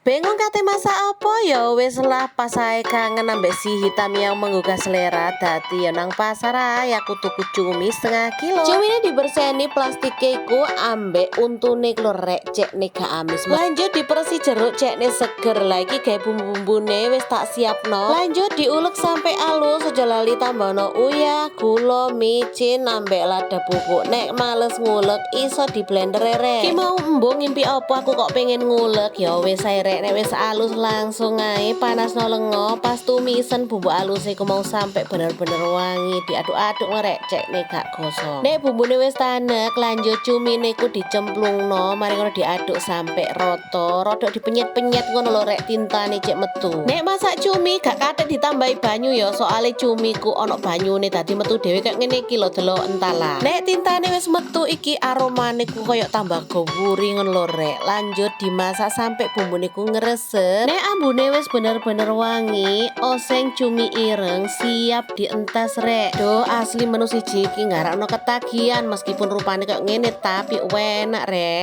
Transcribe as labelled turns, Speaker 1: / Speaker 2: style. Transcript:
Speaker 1: Bingung kate masak apa, ya wis lah, pas ae kangen ambek si hitam yang menggugah selera, dadi ya nang pasar ae aku tuku cumi setengah kilo. Cumine dibersihni plastike iku ambek untune iku lho, rek, cekne gak amis. Lanjut diperesi jeruk cekne seger. Lah, iki gawe bumbu-bumbune wis tak siapno. Lanjut diulek sampai alus, aja lali tambahno uyah, gula, micin ambek lada bubuk. Nek males ngulek, iso di blender, rek. Ki mau embuh ngimpi apa aku kok pengen ngulek, ya wis ae, rek. Nek wis alus, langsung ae panasno lengo, pas tumisen bumbu alus iku mau sampai bener-bener wangi, diaduk-aduk rek, cekne gak gosong. Nek bumbune wis tanek, lanjut cumine iku dicemplungno, mari ngono diaduk sampai roto, rodok dipenyet-penyet ngono lho, rek, tintane cek metu. Nek masak cumi gak katek ditambahi banyu ya, soale cumi ku ono banyune, dadi metu dhewe kayak ngene iki lho, delok entala. Nek tintane wis metu iki, aromane ku koyo tambah gowuri ngono lho, rek. Lanjut dimasak sampai bumbune ku ngresep. Nek ambune wis bener-bener wangi, oseng cumi ireng siap dientas, rek. Duh, asli menu siji iki nggarakno ketagihan, meskipun rupane kayak ngene tapi enak, rek.